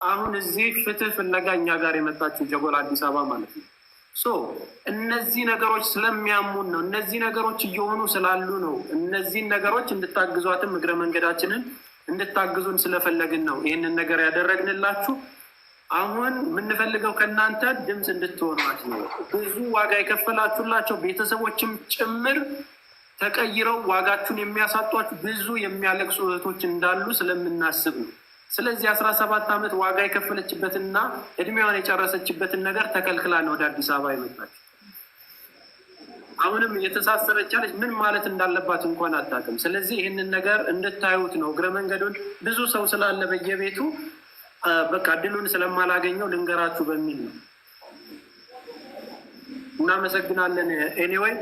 አሁን እዚህ ፍትህ ፍለጋ እኛ ጋር የመጣችው ጀጎል አዲስ አበባ ማለት ነው። So እነዚህ ነገሮች ስለሚያሙን ነው። እነዚህ ነገሮች እየሆኑ ስላሉ ነው። እነዚህን ነገሮች እንድታግዟትም እግረ መንገዳችንን እንድታግዙን ስለፈለግን ነው ይህንን ነገር ያደረግንላችሁ። አሁን የምንፈልገው ከእናንተ ድምፅ እንድትሆኗት ነው። ብዙ ዋጋ የከፈላችሁላቸው ቤተሰቦችም ጭምር ተቀይረው ዋጋችሁን የሚያሳጧችሁ ብዙ የሚያለቅሱ እህቶች እንዳሉ ስለምናስብ ነው። ስለዚህ 17 ዓመት ዋጋ የከፈለችበትና እድሜዋን የጨረሰችበትን ነገር ተከልክላ ነው ወደ አዲስ አበባ የመጣችው። አሁንም እየተሳሰረች ያለች ምን ማለት እንዳለባት እንኳን አታውቅም። ስለዚህ ይህንን ነገር እንድታዩት ነው። እግረ መንገዱን ብዙ ሰው ስላለ በየቤቱ በቃ እድሉን ስለማላገኘው ልንገራችሁ በሚል ነው። እናመሰግናለን። Anyway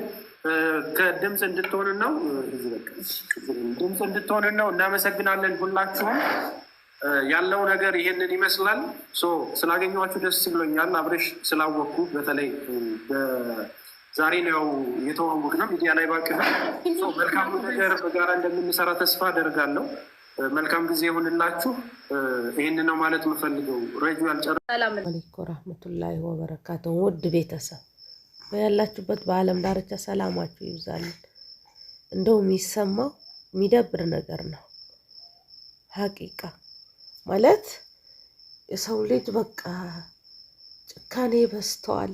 ከድምፅ እንድትሆንን ነው፣ ድምፅ እንድትሆንን ነው። እናመሰግናለን ሁላችሁም። ያለው ነገር ይሄንን ይመስላል። So ስላገኘኋችሁ ደስ ብሎኛል። አብረሽ ስላወቅኩ በተለይ ዛሬ ነው የተዋወቅነው ሚዲያ ላይ ባቅ። መልካም ነገር በጋራ እንደምንሰራ ተስፋ አደርጋለሁ። መልካም ጊዜ ይሁንላችሁ። ይህን ነው ማለት የምፈልገው። ረጁ ያልጨረ ሰላም አለይኩም ወራህመቱላሂ ወበረካቱሁ። ውድ ቤተሰብ በያላችሁበት በዓለም ዳርቻ ሰላማችሁ ይብዛልን። እንደው የሚሰማው የሚደብር ነገር ነው። ሀቂቃ ማለት የሰው ልጅ በቃ ጭካኔ በዝተዋል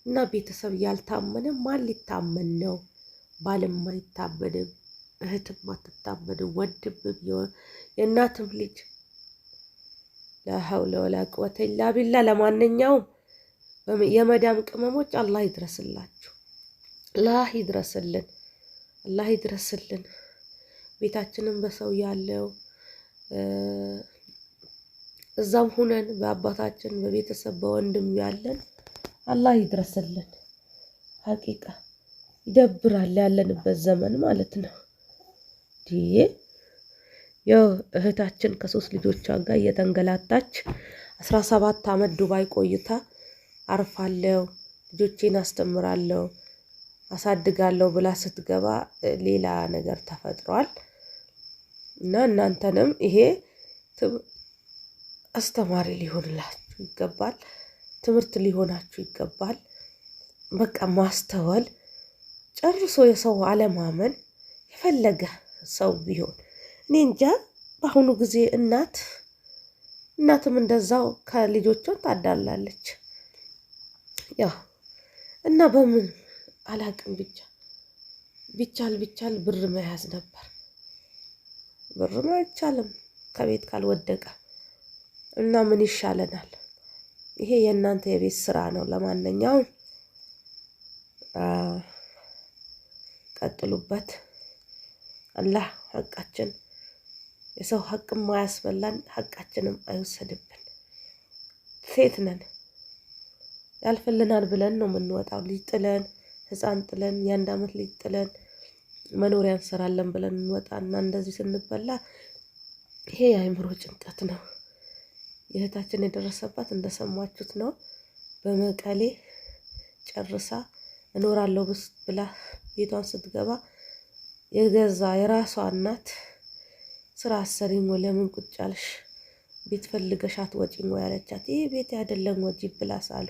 እና ቤተሰብ ያልታመነ ማን ሊታመን ነው? ባልም አይታመንም፣ እህትም አትታመንም፣ ወንድምም የእናትም ልጅ። لا حول ولا قوة إلا بالله። ለማንኛውም የመዳም ቅመሞች አላህ ይድረስላችሁ፣ አላህ ይድረስልን፣ አላህ ይድረስልን። ቤታችንን በሰው ያለው እዛም ሁነን በአባታችን በቤተሰብ በወንድም ያለን አላህ ይድረስልን። ሀቂቃ ይደብራል ያለንበት ዘመን ማለት ነው። ያው እህታችን ከሶስት ልጆቿ ጋር እየተንገላታች 17 ዓመት ዱባይ ቆይታ አርፋለሁ፣ ልጆቼን አስተምራለሁ፣ አሳድጋለሁ ብላ ስትገባ ሌላ ነገር ተፈጥሯል። እና እናንተንም ይሄ አስተማሪ ሊሆንላችሁ ይገባል። ትምህርት ሊሆናችሁ ይገባል። በቃ ማስተዋል፣ ጨርሶ የሰው አለማመን፣ የፈለገ ሰው ቢሆን። እኔ እንጃ፣ በአሁኑ ጊዜ እናትም እንደዛው ከልጆቿን ታዳላለች። ያው እና በምን አላቅም፣ ብቻ ቢቻል ቢቻል ብር መያዝ ነበር። ብርም አይቻልም ከቤት ካልወደቀ እና ምን ይሻለናል? ይሄ የእናንተ የቤት ስራ ነው። ለማንኛውም ቀጥሉበት። አላህ ሀቃችን የሰው ሀቅም አያስበላን፣ ሀቃችንም አይወሰድብን። ሴት ነን፣ ያልፍልናል ብለን ነው የምንወጣው። ልጅ ጥለን፣ ህፃን ጥለን፣ የ1 ዓመት ልጅ ጥለን መኖሪያ እንሰራለን ብለን እንወጣና እንደዚህ ስንበላ ይሄ የአእምሮ ጭንቀት ነው። የእህታችን የደረሰባት እንደሰማችሁት ነው። በመቀሌ ጨርሳ እኖራለሁ ብላ ቤቷን ስትገባ የገዛ የራሷ እናት ስራ አሰሪኝ ወይ፣ ለምን ቁጭ አልሽ? ቤት ፈልገሽ አትወጪም ወይ ያለቻት። ይህ ቤት አይደለም ወጂ ብላስ አሉ።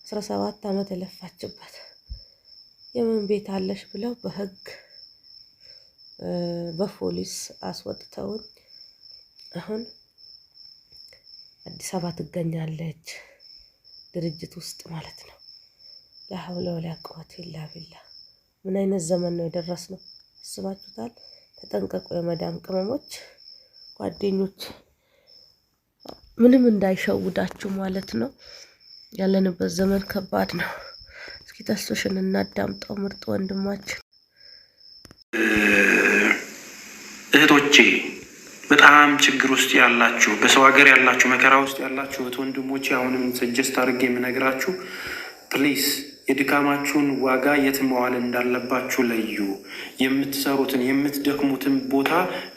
17 ዓመት የለፋችበት የምን ቤት አለሽ ብለው በህግ በፖሊስ አስወጥተውን አሁን አዲስ አበባ ትገኛለች፣ ድርጅት ውስጥ ማለት ነው። لا حول ولا قوة إلا بالله። ምን አይነት ዘመን ነው የደረስነው? አስባችሁታል? ተጠንቀቁ የመዳም ቅመሞች ጓደኞች፣ ምንም እንዳይሸውዳችሁ ማለት ነው። ያለንበት ዘመን ከባድ ነው። እስኪ ተስቶሽን እናዳምጠው ምርጥ ወንድማችን። እህቶቼ፣ በጣም ችግር ውስጥ ያላችሁ፣ በሰው ሀገር ያላችሁ፣ መከራ ውስጥ ያላችሁ እህት ወንድሞቼ፣ አሁንም suggest አድርጌ የምነግራችሁ please የድካማችሁን ዋጋ የት መዋል እንዳለባችሁ ለዩ። የምትሰሩትን የምትደክሙትን ቦታ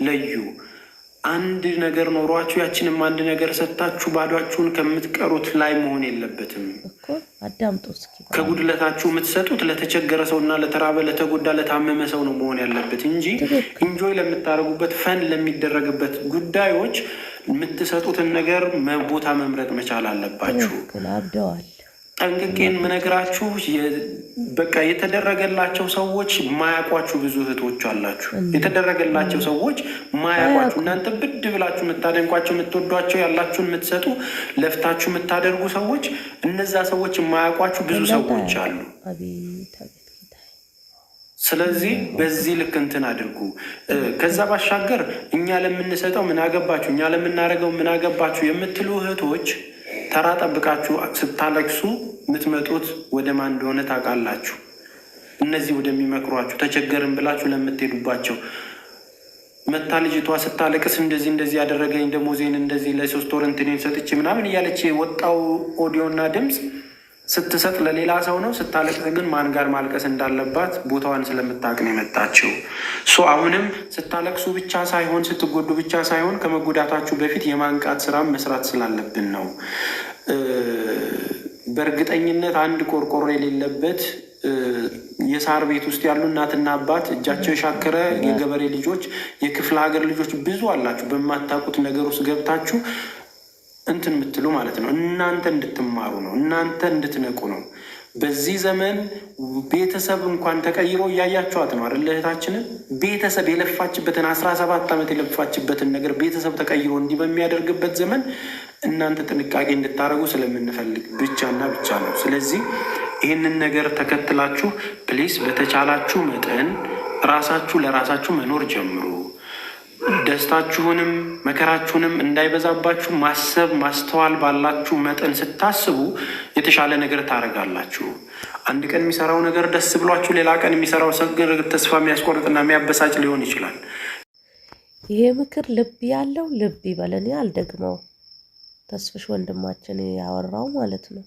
ለዩ። አንድ ነገር ኖሯችሁ ያችንም አንድ ነገር ሰጥታችሁ ባዷችሁን ከምትቀሩት ላይ መሆን የለበትም። እኮ አዳምጡ እስኪ። ከጉድለታችሁ የምትሰጡት ለተቸገረ ሰው እና ለተራበ፣ ለተጎዳ፣ ለታመመ ሰው ነው መሆን ያለበት እንጂ enjoy ለምታደርጉበት fun ለሚደረግበት ጉዳዮች የምትሰጡትን ነገር ቦታ መምረጥ መቻል አለባችሁ። ትክክል፣ አብደዋል። ጠንቅቄን ምነግራችሁ በቃ የተደረገላቸው ሰዎች ማያውቋችሁ ብዙ እህቶች አላችሁ። የተደረገላቸው ሰዎች ማያውቋችሁ፣ እናንተ ብድ ብላችሁ የምታደንቋቸው፣ የምትወዷቸው፣ ያላችሁን የምትሰጡ፣ ለፍታችሁ የምታደርጉ ሰዎች፣ እነዛ ሰዎች የማያውቋችሁ ብዙ ሰዎች አሉ። አቤት አቤት ጌታዬ። ስለዚህ በዚህ ልክ እንትን አድርጉ። ከዛ ባሻገር እኛ ለምንሰጠው ምን አገባችሁ፣ እኛ ለምናደርገው ምን አገባችሁ የምትሉ እህቶች ተራ ጠብቃችሁ ስታለቅሱ የምትመጡት ወደ ማን እንደሆነ ታውቃላችሁ። እነዚህ ወደሚመክሯችሁ፣ ተቸገርን ብላችሁ ለምትሄዱባቸው፣ መታ ልጅቷ ስታለቅስ እንደዚህ እንደዚህ ያደረገኝ፣ ደሞዜን እንደዚህ ለ3 ወር እንትኔን ሰጥቼ ምናምን እያለች የወጣው ኦዲዮና ድምፅ ስትሰጥ ለሌላ ሰው ነው። ስታለቅስ ግን ማን ጋር ማልቀስ እንዳለባት ቦታዋን ስለምታውቅ ነው የመጣችው። So አሁንም ስታለቅሱ ብቻ ሳይሆን፣ ስትጎዱ ብቻ ሳይሆን፣ ከመጎዳታችሁ በፊት የማንቃት ስራ መስራት ስላለብን ነው። በእርግጠኝነት አንድ ቆርቆሮ የሌለበት የሳር ቤት ውስጥ ያሉ እናትና አባት፣ እጃቸው የሻከረ የገበሬ ልጆች፣ የክፍለ ሀገር ልጆች ብዙ አላችሁ። በማታውቁት ነገር ውስጥ ገብታችሁ እንትን የምትሉ ማለት ነው። እናንተ እንድትማሩ ነው። እናንተ እንድትነቁ ነው። በዚህ ዘመን ቤተሰብ እንኳን ተቀይሮ እያያችኋት ነው አይደል? እህታችንን ቤተሰብ የለፋችበትን፣ 17 ዓመት የለፋችበትን ነገር ቤተሰብ ተቀይሮ እንዲህ በሚያደርግበት ዘመን እናንተ ጥንቃቄ እንድታደርጉ ስለምንፈልግ ብቻና ብቻ ነው። ስለዚህ ይህንን ነገር ተከትላችሁ please በተቻላችሁ መጠን ራሳችሁ ለራሳችሁ መኖር ጀምሩ። ደስታችሁንም መከራችሁንም እንዳይበዛባችሁ ማሰብ ማስተዋል ባላችሁ መጠን ስታስቡ የተሻለ ነገር ታደርጋላችሁ። አንድ ቀን የሚሰራው ነገር ደስ ብሏችሁ፣ ሌላ ቀን የሚሰራው ነገር ተስፋ የሚያስቆርጥና የሚያበሳጭ ሊሆን ይችላል። ይሄ ምክር ልብ ያለው ልብ ይበል። እኔ አልደግመው፣ ተስፍሽ ወንድማችን ያወራው ማለት ነው።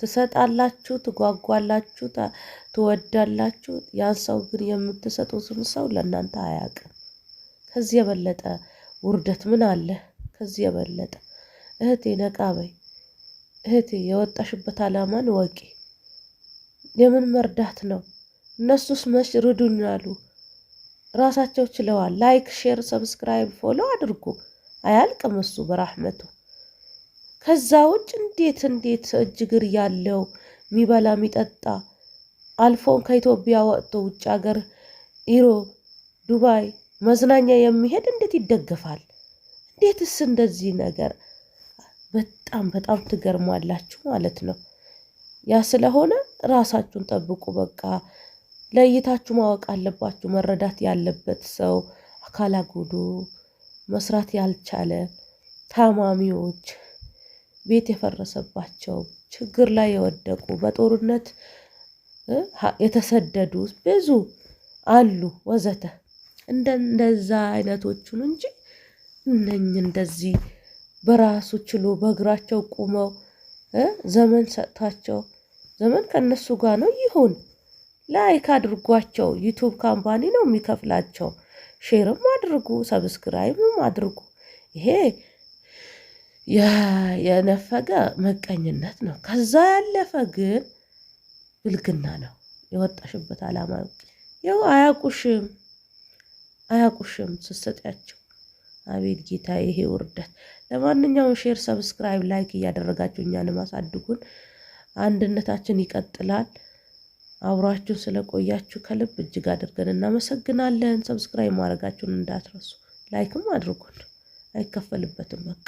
ትሰጣላችሁ፣ ትጓጓላችሁ፣ ትወዳላችሁ። ያን ሰው ግን፣ የምትሰጡትን ሰው ለእናንተ አያውቅም። ከዚህ የበለጠ ውርደት ምን አለ? ከዚህ የበለጠ፣ እህቴ ነቃ በይ። እህቴ፣ የወጣሽበት ዓላማን እወቂ። የምን መርዳት ነው? እነሱስ መች ርዱኝ አሉ? ራሳቸው ችለዋል። Like፣ share፣ subscribe፣ follow አድርጉ። አያልቅም እሱ በራህመቱ። ከዛ ውጭ እንዴት እንዴት እጅ እግር ያለው፣ የሚበላ የሚጠጣ፣ አልፎን ከኢትዮጵያ ወጥቶ ውጭ ሀገር ኢሮብ፣ ዱባይ መዝናኛ የሚሄድ እንዴት ይደገፋል? እንዴትስ እንደዚህ ነገር፣ በጣም በጣም ትገርማላችሁ ማለት ነው። ያ ስለሆነ ራሳችሁን ጠብቁ። በቃ ለይታችሁ ማወቅ አለባችሁ። መረዳት ያለበት ሰው አካለ ጎዶሎ፣ መስራት ያልቻለ፣ ታማሚዎች፣ ቤት የፈረሰባቸው፣ ችግር ላይ የወደቁ፣ በጦርነት የተሰደዱ ብዙ አሉ ወዘተ። እንደዛ አይነቶቹን እንጂ እነኝ እንደዚህ በራሱ ችሎ በእግራቸው ቁመው ዘመን ሰጥታቸው፣ ዘመን ከእነሱ ጋር ነው ይሁን። Like አድርጓቸው። YouTube company ነው የሚከፍላቸው። Share ም አድርጉ፣ subscribe ም አድርጉ። ይሄ የነፈገ መቀኝነት ነው። ከዛ ያለፈ ግን ብልግና ነው። የወጣሽበት ዓላማ ይኸው፣ አያውቁሽም፣ አያውቁሽም ስትሰጪያቸው። አቤት ጌታ፣ ይሄ ውርደት። ለማንኛውም share፣ subscribe፣ like እያደረጋችሁ እኛንም አሳድጉን። አንድነታችን ይቀጥላል። አብራችሁን ስለቆያችሁ ከልብ እጅግ አድርገን እናመሰግናለን። Subscribe ማድረጋችሁን እንዳትረሱ፣ like ም አድርጉን። አይከፈልበትም በቃ።